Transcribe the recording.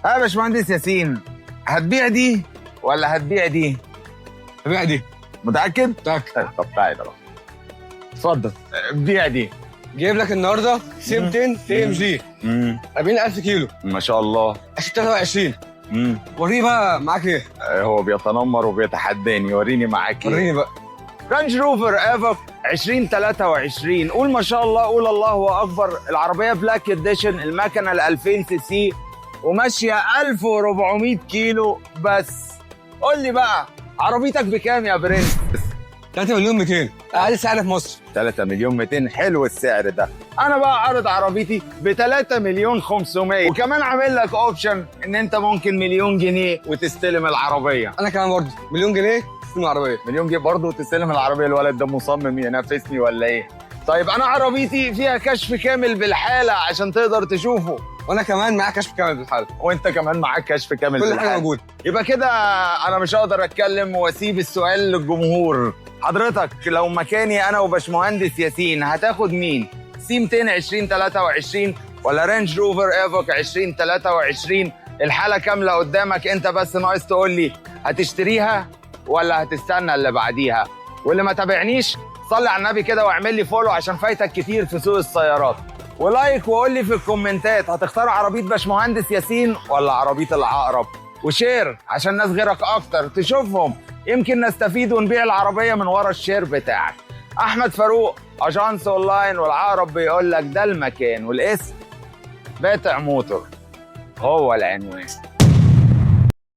ها يا باشمهندس ياسين، هتبيع دي ولا هتبيع دي؟ هبيع دي. متأكد؟ متأكد. طب تعالى بقى، اتفضل. بيع دي. جايب لك النهارده C 200 AMG 40,000 كيلو. ما شاء الله. 2023. وريني بقى معاك ايه. هو بيتنمر وبيتحداني. وريني معاك ايه. وريني بقى. Range Rover Evoque 2023، قول ما شاء الله، قول الله اكبر. العربية Black Edition، المكنه ال 2000 سي سي، وماشية 1400 كيلو بس. قول لي بقى عربيتك بكام يا برنس؟ 3 مليون 200، اقل سعر في مصر. 3 مليون 200، حلو السعر ده. انا بقى عارض عربيتي ب 3 مليون 500، وكمان عامل لك option ان انت ممكن مليون جنيه وتستلم العربيه. انا كمان برضه مليون جنيه تستلم العربيه. مليون جنيه برضه وتستلم العربيه. الولد ده مصمم ينافسني ولا ايه؟ طيب انا عربيتي فيها كشف كامل بالحالة عشان تقدر تشوفه. وانا كمان معاك كشف كامل بالحالة. وانت كمان معاك كشف كامل كل حاجة بالحالة. موجوده. يبقى كده انا مش هقدر اتكلم واسيب السؤال للجمهور. حضرتك لو مكاني انا وباشمهندس ياسين هتاخد مين؟ C 200 2023 ولا Range Rover Evoque 2023؟ الحالة كاملة قدامك، انت بس ناقص تقول لي هتشتريها ولا هتستنى اللي بعديها. واللي ما تابعنيش صلي على النبي كده واعمل لي follow عشان فايتك كتير في سوق السيارات، و like، وقول لي في الكومنتات هتختار عربية باشمهندس ياسين ولا عربية العقرب، و share عشان ناس غيرك اكتر تشوفهم، يمكن نستفيد ونبيع العربية من ورا ال share بتاعك. احمد فاروق، اجانس اونلاين، والعقرب بيقول لك ده المكان والاسم باتع موتور هو العنوان.